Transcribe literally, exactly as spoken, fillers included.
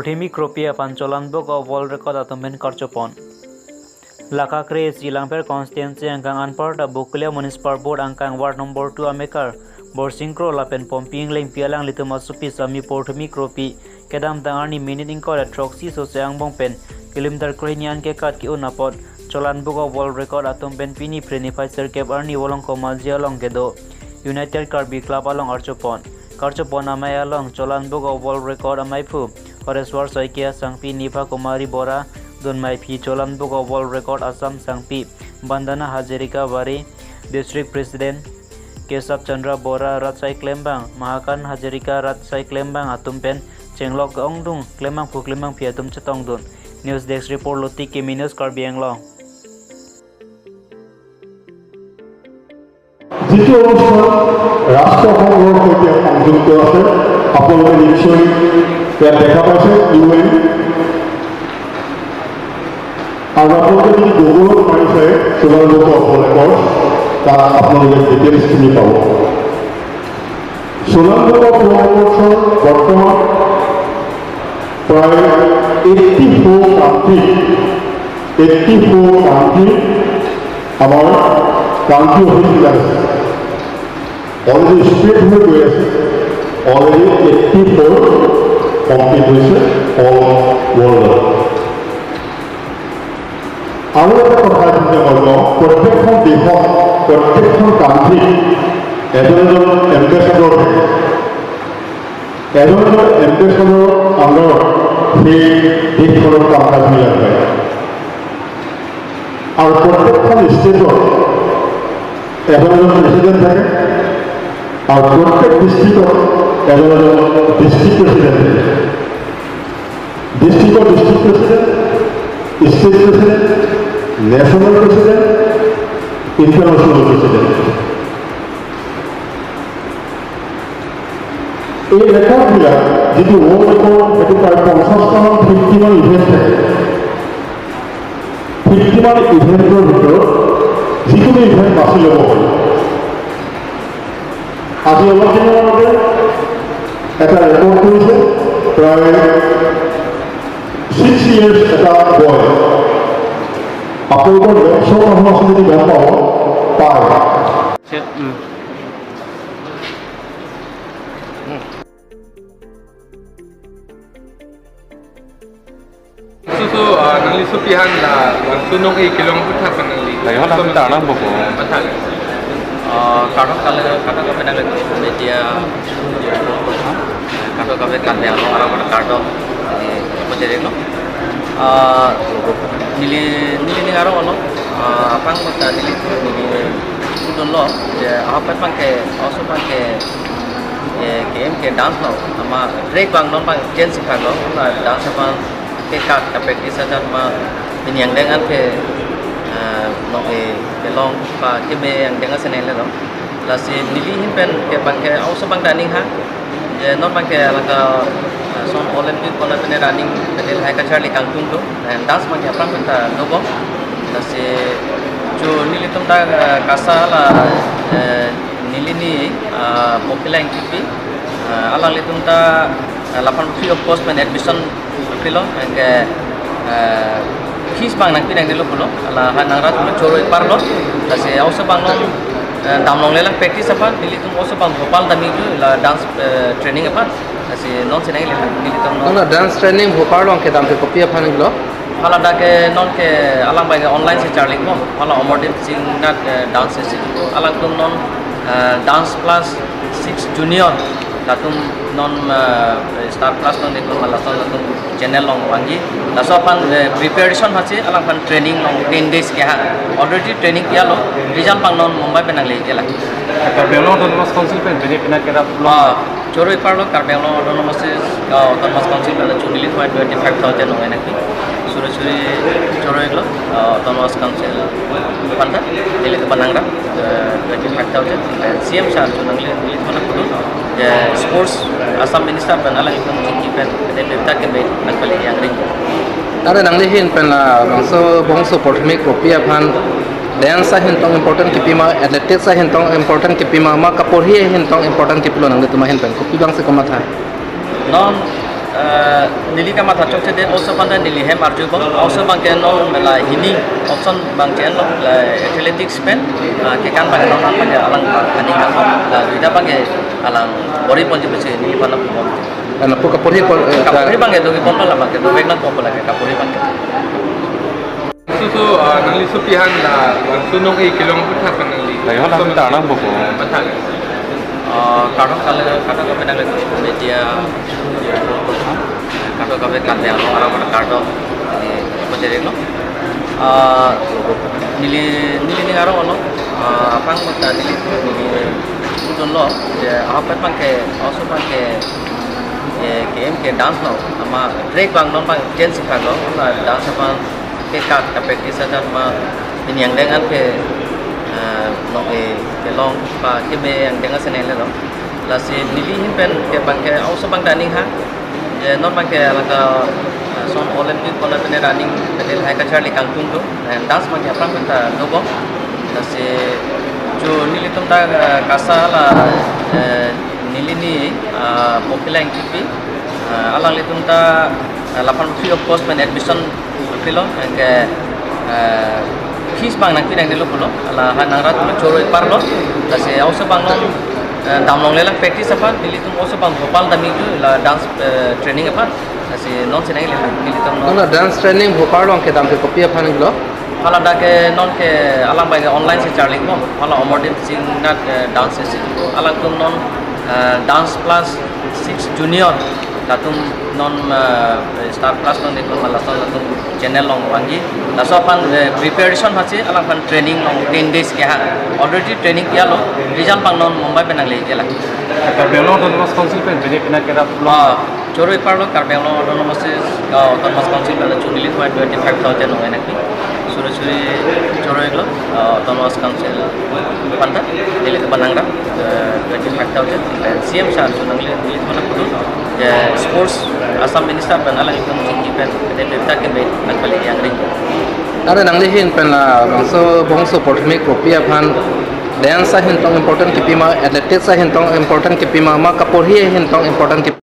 Porthimi kropi aphan Cholanbuk of World Record atum pen karchopon. Laka kre-isi Langpher constituency angkang anparta Bokolia Municipal Board angkang ward number two amekar Borsing Kro lapen Pompi Englengpi alanglitum asopi sami porthimi kropi kedamtang arni minit ingkoi ra throksi sose angbong pen kilometer krohini an kekat ke-un apot Cholanbuk of World Record atum pen pini Phre niphai sirkep arni Volongkom Aji along kedo United Karbi Club along archopon. Karchopon amei along Cholanbuk of World Record ameiphu Horeswar Saikia, sangpi Nipha Kumari Bora, dunmeiphi Cholanbuk of World Record Assam sangpi Bandana Hazarika Wari, District President Kesab Chandra Bora rat asai klembang, Mahakan Hazarika rat asai klembang atum pen chenglok ongdung klembangphu klembangpi atum chetongdun. News Desk Report, Loti Kimi News, Karbi Anglong. যিটো অনুষ্ঠান ৰাষ্ট্ৰসংঘৰ সৈতে সংযুক্ত আছে, আপোনালোকে নিশ্চয় ইয়াত দেখা পাইছে, ইউ এন। আৰু আপোনালোকে যদি গুগলত মাৰি চায়, চোলাংগোপা অপলেকৰ, তাত আপোনালোকে ডিটেইলছখিনি পাব। চোলাংগোপা অপলেকৰ বৰ্তমান প্ৰায় eighty four country, eighty four country আমাৰ কাণ্ট্ৰি অফিচবিলাক আছে। অলৰেডি স্প্ৰেড হৈ গৈ আছে। অলৰেডি এইটি ফ'ৰ কমপ্লিট হৈছে অল ৱৰ্ল্ডত। আৰু এটা কথা এইখিনিতে মই কওঁ, প্ৰত্যেকখন দেশত, প্ৰত্যেকখন কাণ্ট্ৰিত এজন এজন এম্বেচাডৰ থাকে। এজন এজন এম্বেচাডৰ আণ্ডাৰত সেই দেশখনৰ কাম কাজবিলাক হয়। আৰু প্ৰত্যেকখন ষ্টেটত এজন এজন প্ৰেচিডেণ্ট থাকে, আৰু প্ৰত্যেক ডিষ্ট্ৰিক্টত এজন এজন ডিষ্ট্ৰিক্ট প্ৰেচিডেণ্ট থাকে। ডিষ্ট্ৰিক্টৰ district president, state president, national president, international president. এই ৰেকৰ্ডবিলাক যিটো ৱৰ্ল্ড ৰেকৰ্ড, সেইটো প্ৰায় পঞ্চাছটামান, ফিফটিমান ইভেণ্ট থাকে। ফিফটিমান ইভেণ্টৰ ভিতৰত যিকোনো ইভেণ্ট বাছি ল'ব পাৰি। আজি অলপ দিনৰ আগতে এটা ৰেকৰ্ড কৰিছে, প্ৰায় ছিক্স ইয়াৰ্ছ এটা বয়। আপোনালোকৰ লেপছৰ মানুহ আছে যদি গম পাব, পায়। Susu, ah, nangli sopi aphan, ah, langsung nong-e kelong aphuthak pen nangli. Layo, langsung ta nang boko. Bathak. Ah, kardom kali, kardom kali nangli media. Kardom kali, kardom, orang orang kardom. Ini apa jadi lo? Ah, neli, neli ning arong lo. Ah, aphrang kota neli, neli sudon lo. Ya, apa pangke, also pangke, eh, game ke dance lo. Ama track abang non abang change si lo. Na dance abang ke ka, ka practice aja ma pini angdeng an ke, eh, no, eh, kelong pa keme angdeng an sene le lo. Lasi neli ahin pen ke abang ke also abang running ha. Je non abang ke laka, eh, son Olympic kona pen running pen lahai kacharli kangtung do. Eh, dance abang ke aphrang pen ta do bom. Lasi jo nelitum ta, eh, kasa la, eh, neli ni, eh, Mokila Engtipi, eh, alanglitum ta, eh, lapan free of cost pen admission pilo, anke, eh, fees abang nangpi nangji lo pulo, hala ha nangra pulo choro ipar lo, lasi also abang non, eh, dam longle lang practice aphan, nelitum also abang Bhopal damji lo, la dance, eh, training aphan, lasi non si nangji lo, nelitum non. Nona dance training Bhopal along kedam ke kopi aphan lo? Hala dak ke non ke alang abang ke online si charli mo, hala Amardeep Singh Nath, eh, Dance Institute, alangtum non, eh, dance class six junior, latum non, eh, Star Plus non itum lason latum channel along vangji. Laso aphan, eh, preparation hasi alangphan training along ten days ke ha. Already training kiya lo, result abang non Mumbai pen nangleji la. Karbi Anglong Autonomous Council pen bini pina kerap lo. Ah, choro ipar lo Karbi Anglong Autonomous, ah, Autonomous Council pen chunili twenty-five thousand ong enak. Suri suri choro iklo, ah, Autonomous Council aphan ta, nelitum aphan nangra, eh, twenty-five thousand, eh, C M sir chu nangli, nelitum aphan pudun, eh, sports Assam Minister pen alanglitum chingki pen, eh, bebta ke be nangpali yang ring. Are nangli ahin pen labangso bongso porthimi kropi aphan dance ahin tong important kipi ma, athletics ahin tong important kipi ma, ma kaporhi ahin tong important kipi lo nanglitum ahin pen, kopi abang si komatha? Non, eh, Neli kamatha chokchedet, oso aphan ta neli hem arjubom, oso abangke non mela hini option abang che-enlo, la athletics pen, ah, kekan abang non abangke alang aning hang, la duita abangke alang bor-i ponji pusi neli aphan nangpubom. Ana pu kaporhi pon, eh, Kaporhi abangke dogi pon pala abangke, dovek nangpo pala ke kaporhi abangke. So, so, ah, nangli sopi aphan la, la sunung e kelong putha pen nangli. Lagi mana kita anak buku. Putha. Ah, kardom kali, kardom kali nangli media, kardom kali kardom, orang orang kardom. Ini apa jadi lo? Ah, neli, neli ning arong lo. Ah, aphrang mata neli, neli udon lo. Ya, apa abangke, oso abangke, eh, K M K dance lo. Ama track abang non abang change ka lo. Ama dance abang ke ka, ka practice aja ma ini angdeng an ke, eh, no e kelong pa keme angdeng asen le lo. Lasi neli ahin pen ke abangke oso abang ta aning hang. Je non abangke alangka, eh, son Olympic kona pen running pen lahai kacharli kangtung do. Eh, dance abangke aphrang pen ta dobom. Lasi jo nelitum ta, eh, kasa la, eh, neli ni, ah, Popila Engtipi, ah, alanglitum ta, ah, laphan free of cost pen admission pilo, anke, eh, fees abang nangpi nangne lo pulo, la ha nangra pulo choro ipar lo, lasi oso abang non, eh, damlongle lang practice aphan, nelitum oso abang Bhopal damji la dance, eh, training aphan, lasi non si nangli, nelitum non. Nona dance training Bhopal along kedam ke kopi aphan lo? Hala dak ke non ke alang abangke online si charlibom, hala Amardeep Singh Nath, eh, Dance Institute, alangtum non, eh, dance plus six junior, latum non, eh, Star Plus non nelitum lason latum channel along vangji. Laso aphan, eh, preparation aphan si alang aphan training along ten days ke ha. Already training kiya lo, result abang non Mumbai pen nangle ke la. Karbi Anglong Autonomous Council pen bini pina kerap lo. Ah, choro ipar lo Karbi Anglong Autonomous, ah, Autonomous Council pen chunili twenty five thousand ong enak ni. Suri suri choro iklo, ah, Autonomous Council aphan ta, nelitum aphan nangra, eh, twenty five thousand, pen C M sir chu nangli, nelitum aphan pulo, eh, sports Assam Minister pen alanglitum chingki pen, pen pen ta keme nangpale yang ring. Are nangli ahin pen labangso bongso porthimik kopi aphan dance ahin tong important kipi ma, athletics ahin tong important kipi ma, ma kaporhi ahin tong important kipi